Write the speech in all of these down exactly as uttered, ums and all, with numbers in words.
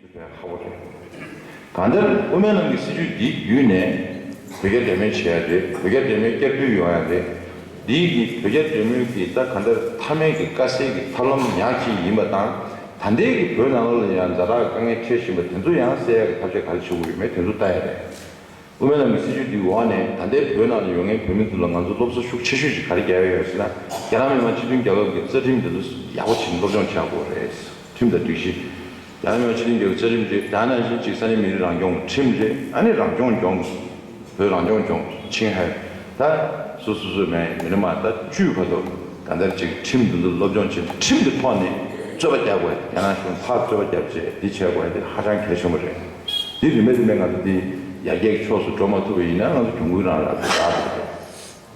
ཁག་པོ་རེད། གང་ལྟར་དབུ་མའི་ལམ་གྱི་སྲིད་བྱུས་འདི་བརྒྱུད་ནས་བོད་རྒྱ་འབྲེལ་མོལ་བྱེད་ཡ་རེད། བོད་རྒྱ་འབྲེལ་མོལ་བསྐྱར་ཟློས་ཡོང་ཡ་རེད། འདི་གི་བོད་རྒྱ་འབྲེལ་མོལ་གྱི་ད་གང་ལྟར་མཐའ་མའི་གི་དཀའ་སེལ་གྱི་ཐབས་ལམ་ཉག་གཅིག་ཡིན་པ་དང་། ད་ལྟའི་གི་བོད་ནང་ལོགས་ལ་ཡང་ཛ་དྲག་དཀའ་ངལ་འཕྲད་བཞིན་པ་དེ་ཚོ་ཡང་སེལ་ཡ་གི་ཐབས་ཤེས་ག་རེ་བྱེད་དགོས་ཡོད་མེད་དེ་ཚོ་ལྟ་ཡ་རེད། དབུ་མའི་ལམ་གྱི་སྲིད་བྱུས་འདིའི་འོག་ནས་ད་ལྟའི་བོད་ནང་ལ་ཡོད་མཁན་བོད་མི་ཚོ་ལ་ང་ཚོ་སློབ་གསོ་ཤུགས་ཆེ་ཤོས་ཤིག་ག་རེ་རྒྱག་ཡོད་ཟེར་ན། རྒྱ་ནག་མི་དམངས་སྤྱི་མཐུན་རྒྱལ་ཁབ་ཀྱི་རྩ་ཁྲིམས་འདི་ཚོ་ཡག་པོ་བྱས་ནས་སློབ་སྦྱོང་བྱ་དགོས་རེད། ཁྲིམས་དང་སྒྲིག་གཞི། རྒྱ་ནག་མི་དམངས་སྤྱི་མཐུན་རྒྱལ་ཁབ་ཀྱི་རྩ་ཁྲིམས་རེད། ད་ནང་བཞིན་གཅིག་ས་གནས་མི་རིགས་རང་སྐྱོང་ཁྲིམས་རེད། ཨ་ནི་རང་སྐྱོང་ལྗོངས། བོད་རང་སྐྱོང་ལྗོངས་ཆིང་ཧའེ། ད་སོ་སོ་སོ་མའི་མི་རིགས་མ་ད་བཅུ་བར་དུ་གང་ལྟར་ཅིག་ཁྲིམས་འདི་ཚོ་སློབ་སྦྱོང་བྱེད། ཁྲིམས་ཀྱི་ཐོག་ནས་རྩོད་པ་རྒྱག་དགོས། རྒྱ་ནག་གཞུང་ཕར་རྩོད་པ་རྒྱབ་བྱས་འདི་བྱེད་དགོས། འདི་ཧ་ཅང་གལ་ཆེན་པོ་རེད། འདི་རིམ་པས་རིམ་པས་ང་ཚོ་འདི་ཡར་རྒྱས་ཀྱི་ཕྱོགས་སུ་འགྲོ་མ་ཐུབ་པ་ཡིན་ན་ང་ཚོ་གྱོང་གུན་རང་རག་གི་རེད།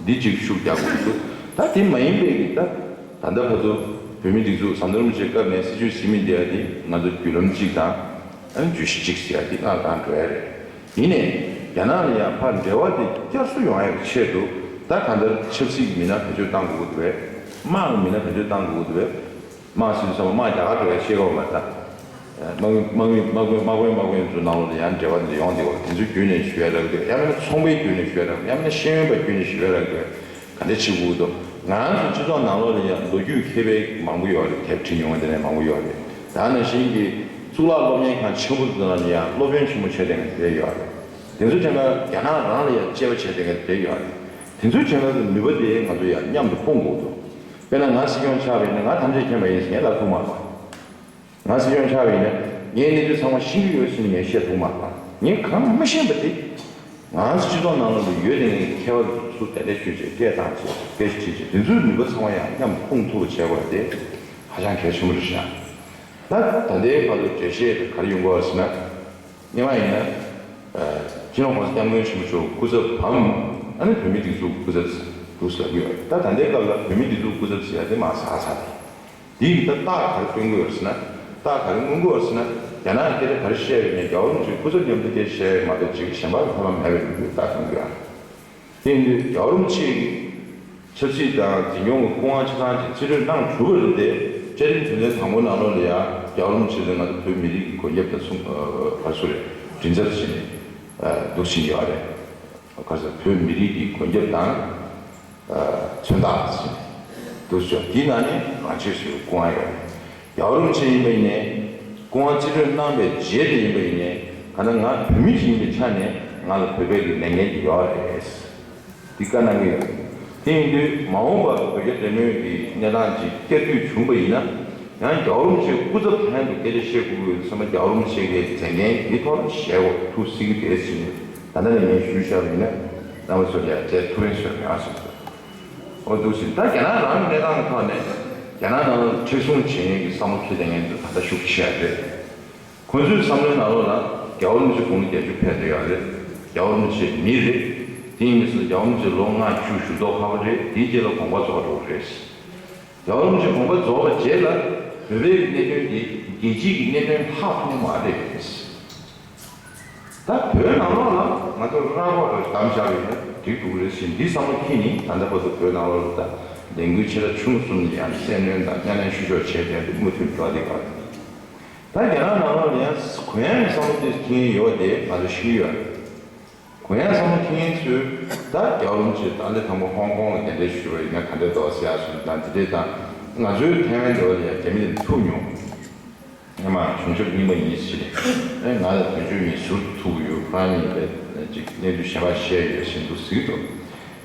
འདི་གཅིག་ཤུགས་རྒྱག་དགོས་འདུག་ད་དེ་མ་ཡིན་པའི་གི་ད་ད་ལྟ་ཕར་ཚུར་བོད་མི་སྒྲིག་འཛུགས་ཟམ་གདོང་རིན་པོ་ཆེའི་སྐབས་ནས་སྲིད་བྱུས་ཟིན་མིན་དེ་ཡ་དེ་ང་ཚོ་བརྒྱུད་ལམ་གཅིག་དང་། ཨ་ནི་བརྗོད་གཞི་གཅིག་ཟེར་ཡ་དེ་སྔར་གང་འགྲོ་ཡ་རེད། ཡིན་ནའི་རྒྱ་ནག་ལ་ཡང་ཕར་འབྲེལ་བ་དེ་བསྐྱར་གསོ་ཡོང་ཡ་གི་ཆེད་དུ་ད་གང་ལྟར་ཆབ་སྲིད་ཀྱི་མི་སྣ་བེད་སྤྱོད་གཏང་དགོས་ཀྱི་འདུག་བས། དམག་གི་མི་སྣ་བེད་སྤྱོད་གཏང་དགོས་ཀྱི་འདུག་བས། དམག་ཟེར་དུས་ཙམ་པ་དམག་རྒྱ་གར་འགྲོ་ཡ་ཤེས་ཀྱི་ཡོད་མ་རེད་ད། དམག་དམག་དམག་དམག་དཔོན་དམག་དཔོན་དམག་དཔོན་ཚོའི་ནང་ལོགས་ལ་ཡང་འབྲེལ་བ་འདི་ཡོང་བསྡད་ཡོད་རེད། དེ་ཚོའི་བརྒྱུད་ནས་ཞུ་ཡ་རག་གི་འདུག་ཡང་མིན་ན་ཚོང་པའི་བརྒྱུད་ནས་ཞུ་ཡ་རག་གི་འདུག་ཡང་མིན་ན་ཤེས་ཡོན་པ་བརྒྱུད་ནས་ཞུ་ཡ་རག་གི་འདུག་ག་འདྲ་བྱེད་དགོས་འདུག་ང་རང་ཚོ་སྤྱི་ཚོགས་ནང་ལོགས་ལ་ཡང་ལོ་རྒྱུས་མཁས་པའི་མང་པོ་ཡོད་རེད། དེབ་བྲིས་མྱོང་བ་དེ་འདྲ་མང་པོ་ཡོད་རེད། ད་ནང་བཞིན་གྱི་གཙུག་ལག་སློབ་གཉེར་ཁང་ཆེན་པོ་ཚོ་ནང་ལ་ཡང་སློབ་དཔོན་ཆེན་མོ་བྱས་བསྡད་མཁན་དེ་འདྲ་ཡོད་རེད། དེ་ཚོ་དྲན་པ་རྒྱ་ནག་རང་ལ་ཡང་དཔྱད་པ་བྱས་བསྡད་མཁན་དེ་འདྲ་ཡོད་རེད། དེ་ཚོའི་དྲན་པ་གི་ནུས་པ་དེ་ང་ཚོ་ཡང་མཉམ་དུ་སྤུངས་དགོས་འདུག་དཔེར་ན་ང་སྲིད་སྐྱོང་ཆགས་པ་ཡིན་ན་ང་ཐམས་ཅད་མཁྱེན་པ་ཡིན་ཟེར་ངས་ལབ་ཐུབ་མ་སོང་། ང་སྲིད་སྐྱོང་ཆགས་པ་ཡིན་ན་ངས་གནས་ཚུལ་ཚང་མ་ཤེས་ཀྱི་ཡོད་ཟེར་ནས་ངས་བཤད་ཐུབ་མ་སོང་། ངས་གང་མ་ཤེས་པ་དེ་ང་སྤྱི་ཚོགས་ནང་ལ་ཡོད་དེ་ངས་མཁས་པ་ཚོ་དེ་འདྲ་ཞུས་བྱས་སྐད་བཏང་བྱས་སྐད་ཆ་དྲིས་བྱས་དེ་ཚོའི་ནུས་པ་ཚང་མ་ཡང་མཉམ་དུ་སྤུངས་ཐུབ་པ་བྱས་དགོས་དེ་ཧ་ཅང་གལ་ཆེན་པོ་རེད་ཤག་ད་ད་ལྟའི་བར་དུ་འགྲེལ་བཤད་ག་རེ་ཡོང་གི་ཡོད་ཟེར་ན། སྔོན་མ་ཡིན་ན། སྤྱི་ནོར་༸གོང་ས་༸སྐྱབས་མགོན་ཆེན་པོ་མཆོག་སྐུ་ཚབ་བམ། ཨ་ནི་བོད་མིའི་སྒྲིག་འཛུགས་སྐུ་ཚབ་འདུག་ཟེར་གྱི་ཡོད་རེད། ད་ད་ལྟའི་སྐབས་ལ་བོད་མིའི་སྒྲིག་འཛུགས་སྐུ་ཚབ་ཟེར་ཡ་དེ་མར་ཟག་ཚར་རེད། འདི་ཡིས་ད་རྟགས་ག་རེ་སྟོན་གྱི་ཡོད་ཟེར་ན། རྟགས་ག་རེ་མངོན་གྱི་ཡོད་ཟེར་ན། རྒྱ་ནག་གིས་སྐད་ཆ་ག་རེ་བཤད་ཡོད་ནས་རྒྱལ་བ་རིན་པོ་ཆེའི་སྐུ་ཚབ་མཉམ་དུ་སྐད་ཆ་བཤད་ཡོད་མ་གཏོགས་ཅིག་གཞན་པ་ལ་ཐབས་ལམ་མེད་པའི་ལུགས་རྟགས་སྟོན་གྱི་ཡོད་རེད། དེ་ཡིན་དུས་རྒྱལ་བ་རིན་པོ་ཆེ་གིས་ཆབ་སྲིད་དང་འཛིན་སྐྱོང་གི་སྐུ་དབང་ཆ་ཚང་ཅིག་རྩིས་སྤྲོད་གནང་གྲུབ་པ་རེད་དེ། བཅའ་ཁྲིམས་དོན་ཚན་དང་པོ་ནང་ལོགས་ལ་ཡང་རྒྱལ་བ་རིན་པོ་ཆེ་ལ་ང་ཚོ་བོད་མི་རིགས་ཀྱི་མགོན་སྐྱབས་དང་གསུང་ག་རེ་ཟེར་རེད། མགྲིན་ཚབ་བྱས་ནས་འདུག་བྱས་ཡོད་རེད། ག་རེ་ཟེར་བོད་མི་རིགས་ཀྱི་མགོན་སྐྱབས་དང་མཚོན་རྟགས་བྱས་ནས་འདུག་ཟེར། དེའི་ནང་ནས་རང་ཆས་སུ་སྐུ་དབང་ཡོད་རེད། རྒྱལ་བ་རིན་པོ་ཆེ་ཡིན་པ་ཡིན་ནའི། སྐུ་དབང་རྩིས་སྤྲོད་གནང་བའི་རྗེས་དེ་ཡིན་པ་ཡིན་ནའི། གང་ལྟར་ང་བོད་མི་ཞིག་ཡིན་པའི་ཆ་ནས་ང་ལ་བོད་པའི་གི་ལས་འགན་ཅིག་ཡོད་རེད། འདི་བཀའ་གནང་གི་ཡོད། དེ་ཡིན་དུས་མ་འོངས་པར་བོད་རྒྱ་འབྲེལ་མོལ་གྱི་གནས་སྟངས་ཅིག་བསྐྱར་ཟློས་བྱུང་པ་ཡིན་ན། ཡང་རྒྱལ་བ་རིན་པོ་ཆེ་སྐུ་ཚབ་ལྷན་དུ་སྐད་ཆ་བཤད་དགོས་ཀྱི་ཡོད་བསམ་པ། རྒྱལ་བ་རིན་པོ་ཆེ་གི་མཛད་འགན་འདི་ཐོག་ལ་བཞེས་དགོས་ཐུགས་གཟིགས་ཀྱི་རེད་ཟེར་ནས་ད་ལྟ་ནས་ངས་ཞུས་བཞག་པ་ཡིན་ན། རྣམ་པ་ཚོ་ལ་ཡང་དེ་ཐུགས་ཕན་གསོས་མེད་ཨ་ཟེར། འོ་འདུག་ཟེར། ད་རྒྱ་ནག་རང་གི་གནས་སྟངས་ཀྱི་ཐོག་ནས་རྒྱ་ནག་ནང་ལ་མཁྲེགས་བཟུང་བྱེད་མཁན་གྱི་བསམ་བློ་འཁྱེར་བསྡད་མཁན་ཚོ་ད་ལྟ་ཤུགས་ཆེ་བ་རེད། ཁོ་ཚོའི་བསམ་བློའི་ནང་ལོགས་ལ་རྒྱལ་བ་རིན་པོ་ཆེ་དགུང་ལོ་བརྒྱད་ཅུ་ཕེབས་བསྡད་ཡོད་རེད། རྒྱལ་བ་རིན་པོ་ཆེ་མི་རེད། དེ་ཡིན་མིན་སོགས་རྒྱལ་བ་རིན་པོ་ཆེ་ལོ་ལྔ་བཅུ་བཞུགས་མདོག་ཁ་པོ་རེད། དེའི་རྗེས་ལ་དགོངས་པ་རྫོགས་འགྲོ་གི་རེད། རྒྱལ་བ་རིན་པོ་ཆེ་དགོངས་པ་རྫོགས་པའི་རྗེས་ལ་བོད་པའི་གནད་དོན་འདི་རྒྱལ་སྤྱིའི་གི་གནད་དོན་ལྷག་ཐུབ་མ་རེད། ད་བོད་ནང་ལོགས་ལ་ང་ཚོ་ར་བ་ར་བདམས་བཞག་ཡོད་ན་འགྲིག་འདུག་རེད་ཟེར་འདི་བསམ་བློ་འཁྱེར་ནས་ད་ལྟ་བར་དུ་བོད་ནང་ལོགས་ལ་ད་ལས་འགུལ་ཆེ་ཕྲ་ཆུང་གསུམ་ལ་ཡང་སེམས་གནོན་དང་གཉའ་གནོན་ཆེ་ཤོས་བྱས་ཏེ་མུ་མཐུད་འགྲོ་བསྡད་པ་རེད། ད་རྒྱ་ནག་ནང་ལོགས་ལ་ཡང་གུ་ཡངས་ཀྱི་བསམ་བློ་དེ་འཁྱེར་མཁན་ཡོད་པ་དེ་ང་ཚོ་ཤེས་ཀྱི་ཡོད་རེད། གུ་ཡངས་བསམ་བློ་འཁྱེར་མཁན་ཚོས་ད་རྒྱལ་བ་རིན་པོ་ཆེ་ད་ལས་དང་པོ་ཧོང་ཀོང་ལ་གདན་འདྲེན་ཞུས་པ་ཡིན་ན་ག་འདྲ་འདུག་ཟེར་ཡག་སོགས་དང་དེ་འདྲས་དང་། ང་ཚོའི་ཐའེ་ཝན་འདི་བ་ལ་ཡང་རྒྱ་མི་དེ་ཐུག་མྱོང་། སྔོན་མ་བྱུང་ཆུབ་རྙིང་པ་ཡིན་ཟེར་ནས། ཨེ་ང་ལ་དོན་གཅོད་ཡིན་ཟུར་དུ་ཐུག་ཡོད། ཁོ་རང་གཉིས་ལ་ཅིག་གནས་ཚུལ་གཞན་པ་བཤད་ཡོད་ཟེར་འདུག་ཟེར་གྱི་འདུག་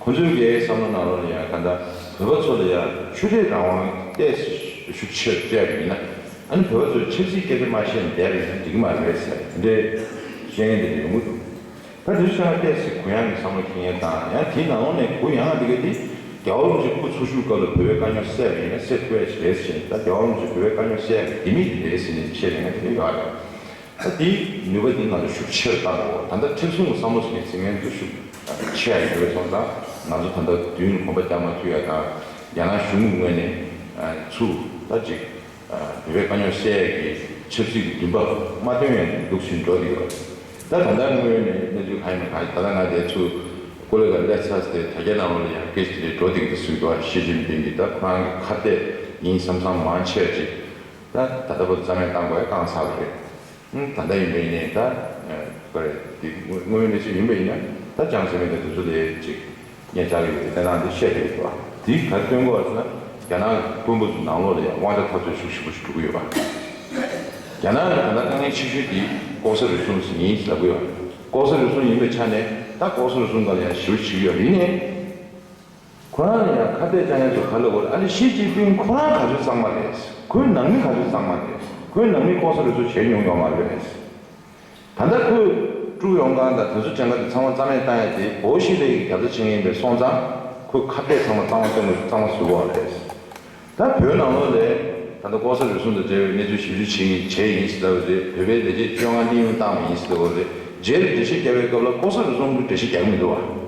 ཁོ་ཚོའི་གི་བསམ་བློ་ནང་ལོགས་ལ་ཡང་ག་འདྲ་བོད་པ་ཚོ་ལ་ཡང་ཆོས་དད་རང་དབང་ཏོག་ཙམ་ཤུགས་ཆེར་སྤྲད་པ་ཡིན་ན། ཨ་ནི་བོད་པ་ཚོས་ཆབ་སྲིད་སྐད་ཆ་མ་བཤད་ནས་བསྡད་པ་ཡིན་ན་འགྲིག་གི་མ་རེད་ཟེར་དེ་འདྲའི་བཤད་མཁན་དེ་འདྲ་ཡོང་གི་འདུག་ད་དེ་ཚོ་བྱས་ན་ཏོག་ཙམ་གུ་ཡངས་ཀྱི་བསམ་བློ་འཁྱེར་མཁན་དང་། ཡང་དེའི་ནང་ལོགས་ནས་གུ་ཡངས་པ་དེ་ག་དེ་རྒྱལ་བ་རིན་པོ་ཆེ་སྐུ་འཚོ་བཞུགས་སྐབས་ལ་བོད་པའི་དཀའ་རྙོག་སེལ་བ་ཡིན་ན་སེལ་ཐུབ་ཡ་ཞིག་རེད་ཟེར་ནས། ད་རྒྱལ་བ་རིན་པོ་ཆེ་བོད་པའི་དཀའ་རྙོག་སེལ་ཡ་གི་ལྡེ་མིག་དེ་རེད་ཟེར་ནས་བཤད་མཁན་དེ་འདྲ་ཡོད་རེད། ད་དེའི་ནུས་པ་འདི་ང་ཚོ་ཤུགས་ཆེར་བཏང་དགོས། ད་ལྟ་མཁྲེགས་བཟུང་གི་བསམ་བློ་ཟེར་མཁན་ཟེར་མཁན་ཚོ་ཤུགས་ཆེ་ཡ་ཡོད་པ་སོང་ཙང་། ང་ཚོ་ད་ལྟ་མདུན་གོམ་པ་རྒྱག་མ་ཐུབ་ཡ་དང་། རྒྱ་ནག་གཞུང་གི་ངོས་ནས་ཚུར་ད་ཅིག་བོད་པའི་དཀའ་རྙོག་སེལ་ཡ་གི་ཆབ་སྲིད་ཀྱི་འདུན་པ་མ་བཏོན་ཡ་འདུག་སེ་འགྲོ་བསྡད་ཡོད། ད་ད་ལྟ་དངོས་ཡོད་ནས་གནས་ཚུལ་གང་ཡིན་མིན་གང་ཡིན། ད་ལྟ་ང་དེ་ཚུར་ཀོ་ལི་གྷལ་སླེབས་ཚར་ཏེ་དྲ་རྒྱ་ནང་ལོགས་ལ་ཡང་སྐད་ཆ་དེ་འདྲ་འགྲོ་བསྡད་ཀྱི་འདུག་ཟེར་གྱི་འདུག་ཞི་ཅིན་ཕིང་གིས་ད་ཁོ་རང་གི་ཁ་གཏད་ཡིན་བསམ་བསམ་མང་ཆེ་བ་ཅིག་ད་ད་ལྟ་བར་དུ་རྩ་མེད་བཏང་དགོས་ཡ་བཏང་ཚར་བ་རེད། ད་ལྟ་ཡིན་པ་ཡིན་ནའི་ད་ཁོ་རེ་དེ་དངོས་ཡོད་གནས་ཚུལ་ཡིན་པ་ཡིན་ན་ད་ཅང་ཟེར་མེད་པའི་དུས་ཚོད་དེ་ཅིག་ཉེ་ཆར་ཡོད་པའི་གནས་སྟངས་དེ་བཤད་བསྡད་ཡོད་པ་དེ་ག་རེ་སྟོན་དགོས་ཟེར་ན། རྒྱ་ནག་གི་དཔོན་པོ་ཚོ་ནང་ལོགས་ལ་ཡང་དབང་ཆ་འཐབ་རྩོད་ཤུགས་ཆེན་པོ་ཞིག་འགྲོ་གི་ཡོད་པ། རྒྱ་ནག་ལ་ད་ལྟ་དཀའ་ངལ་ཆེ་ཤོས་དེ་ལྐོག་ཟ་རུལ་སུངས་ཡིན་ལབ་ཀྱི་ཡོད། ལྐོག་ཟ་རུལ་སུངས་ཡིན་པའི་ཆ་ནས་ད་ལྐོག་ཟ་རུལ་སུངས་སྒང་ལ་ཡང་ཞེ་པོ་བྱེད་ཀྱི་ཡོད་རེད་ནས། ཁོ་རང་ལ་ཡང་ཁ་གཏད་བཅག་མཁན་ཚོ་ག་ལབ་དགོས་རེད། ཨ་ནི་ཞི་ཅིན་ཕིང་ཁོ་རང་ག་ཚོད་གཙང་མ་རེད། ཁོའི་ནང་མི་ག་ཚོད་གཙང་མ་རེད། ཁོའི་ནང་མི་ལྐོག་ཟ་རུལ་སུངས་བྱས་མྱོང་ཡོད་མ་རེད། ད་ལྟ་ཁོས་དཀྲུག་ཡོང་སྒང་དང་དེ་ཚོ་དྲན་སྒང་དེ་ཚང་མ་རྩ་མེད་བཏང་ཡ་དེ་བོ་ཤི་ལེ་ཡི་རྒྱབ་རྩ་བྱེད་མཁན་ཡིན་པའི་སོང་ཙང་ཁོས་ཁ་གཏད་ཚང་མ་གཙང་མ་གཙང་མ་གཙང་མ་བཟོ་དགོས་རེད། ད་བོད་ནང་ལོགས་ལ་ད་ལྟ་ལྐོག་ཟ་རུལ་སུངས་དང་འབྲེལ་བའི་གནས་ཚུལ་ཞིབ་འཇུག་བྱེད་ཀྱི་བྱས་ཡིན་ཟེར་ལབ་པ་རེད། བོད་པའི་ལས་བྱེད་བཅོ་ལྔ་གླེང་ཡོང་བཏང་བ་ཡིན་ཟེར་ལབ་པ་རེད། རྗེས་ལ་འགྲེལ་བཤད་བརྒྱབ་པའི་སྐབས་ལ་ལྐོག་ཟ་རུལ་སུངས་ཀྱི་འགྲེལ་བཤད་རྒྱག་གི་མི་འདུག་བ།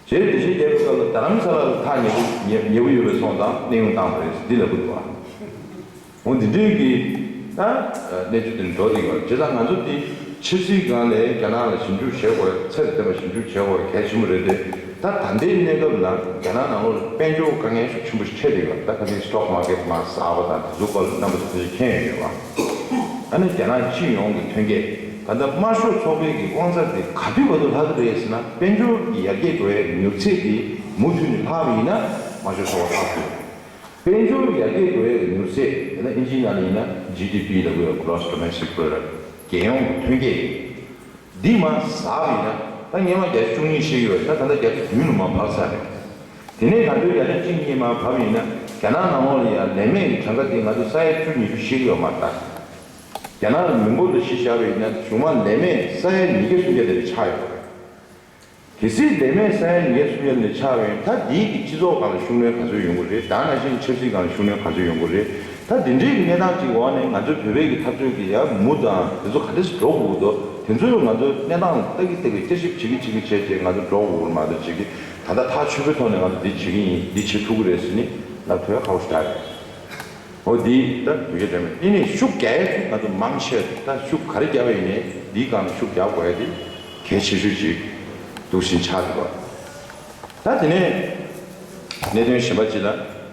རྗེས་ལ་འགྲེལ་བཤད་བརྒྱབ་པའི་སྐབས་ལ་རྡ་རམ་ས་ལ་ལ་ཐག་ཉེ་པོ་ཉེ་ཉེ་པོ་ཡོད་པའི་སོང་ཙང་གླེང་ཡོང་བཏང་བ་རེད་ཟེར་འདི་ལབ་གི་འདུག་བ། འོ་འདི་འདྲའི་གི་ད་གནས་ཚུལ་འདི་འགྲོ་གི་ཡོད་རེད། བྱས་ཙང་ང་ཚོ་འདི་ཆབ་སྲིད་སྒང་ལ་རྒྱ་ནག་ལ་ཞིབ་འཇུག་བྱེད་དགོས་ཚད་དང་ལྡན་པ་ཞིབ་འཇུག་བྱེད་དགོས་གལ་ཆེན་པོ་རེད་དེ། ད་ད་ལྟའི་གནས་སྐབས་ལ་རྒྱ་ནག་ནང་ལོགས་ལ་དཔལ་འབྱོར་དཀའ་ངལ་ཤུགས་ཆེན་པོ་ཞིག་འཕྲད་བསྡད་ཡོད་རེད། ད་ཁ་སང་stock market་མར་ཟགས་པ་དང་དེ་ཚོ་སྐོར་ལ་རྣམ་པ་ཚོ་ཕལ་ཆེར་མཁྱེན་ཡོད་རེད་བ། ཨ་ནི་རྒྱ་ནག་སྤྱི་ཡོངས་ཀྱི་ཐོན་སྐྱེད་ད་ལྟ་དམར་ཤོག་ཚོགས་པའི་གི་དབང་ཚད་དེ་ག་དུས་བར་དུ་ལྷག་གི་རེད་ཟེར་ན། དཔལ་འབྱོར་གྱི་ཡར་རྒྱས་འགྲོ་བའི་མྱུར་ཚད་དེ་མུ་མཐུད་ནས་ལྷག་པ་ཡིན་ན་དམར་ཤོག་ཚོགས་པ་ལྷག་ཐུབ། དཔལ་འབྱོར་ཡར་རྒྱས་འགྲོ་བའི་མྱུར་ཚད་ད་ལྟ་ཨིན་ཇིའི་ནང་ལ་ཡིན་ན་ཇི་ཌི་པི་ལབ་ཀྱི་ཡོད། Gross Domestic Product། རྒྱལ་ཡོངས་ཀྱི་ཐོན་སྐྱེད་འདི་མར་ཟགས་པ་ཡིན་ན། ད་སྔོན་མ་བརྒྱ་ཆ་བཅུ་གཉིས་བཤད་ཀྱི་ཡོད་རེད། ད་ད་ལྟ་བརྒྱ་ཆ་བདུན་ལ་མར་བབས་ཚར་རེད། དེ་ནས་ད་ལྟ་བརྒྱ་ཆ་བཅུ་གཉིས་མར་བབས་ཡིན་ན་རྒྱ་ནག་ནང་ལོགས་ལ་ཡང་ལས་མེད་ཀྱི་གྲངས་ཀ་དེ་ང་ཚོ་ས་ཡ་བཅུ་ཉི་ཤུ་བཤད་ཀྱི་ཡོད་མ་རེད་ད། རྒྱ་ནག་ལ་མི་འབོར་དུ་གཞི་བཞག་པ་ཡིན་ན་གཞུག་མ་ལས་མེད་ས་ཡ་ཉིས་བརྒྱ་སུམ་བརྒྱ་དེ་ལ་ཆགས་ཡོད་རེད། གལ་སྲིད་ལས་མེད་ས་ཡ་ཉིས་བརྒྱ་སུམ་བརྒྱ་ལས་ཆགས་པ་ཡིན་ན་ད་འདིའི་གི་སྤྱི་ཚོགས་སྒང་ལ་ཤུགས་སྣོན་ག་ཚོད་ཡོང་གི་རེད། ད་ནང་བཞིན་ཆབ་སྲིད་སྒང་ལ་ཤུགས་སྣོན་ག་ཚོད་ཡོང་གི་རེད། ད་འདི་འདྲའི་གི་གནས་སྟངས་ཅིག་འོག་ནས་ང་ཚོའི་བོད་པའི་གི་འཐབ་རྩོད་ཀྱི་ཡ་མུ་དང་དེ་ཚོ་ག་འདྲས་སེ་འགྲོ་དགོས་འདུག་དེ་ཚོས་ང་ཚོའི་གནས་སྟངས་ལ་ལྟ་གི་ལྟ་གི་བསྐྱར་ཞིབ་བྱེད་གི་བྱེད་གི་བྱས་བྱས་ང་ཚོ་འགྲོ་དགོས་མ་གཏོགས་བྱེད་གི་ད་ལྟ་ཐག་ཆོད་པོའི་ཐོག་ནས་ང་ཚོ་འདི་བྱེད་གི་ཡིན། འདི་བྱེད་ཐུབ་གི་རེད་ཟེར་ནི་ལབ་ཐུབ་ཡ་ཁག་པོ་ཞེ་དྲག་རེད། འོ་འདི་ད་དུས་ཀྱི་འབྲེལ་མེད་ཨི་ནས་ཤུགས་རྒྱག་ཡ་ང་ཚོ་མང་ཆེ་ད་ཤུགས་ག་རེ་རྒྱག་པ་ཡིན་ནའི་འདིའི་སྒང་ལ་ཤུགས་རྒྱག་དགོས་ཡ་དེ་གལ་ཆེ་ཤོས་ཅིག་འདུག་བཞིན་ཆགས་འདུག་ད་དེ་ནས་གནད་དོན་གཞན་པ་ཅིག་ལ་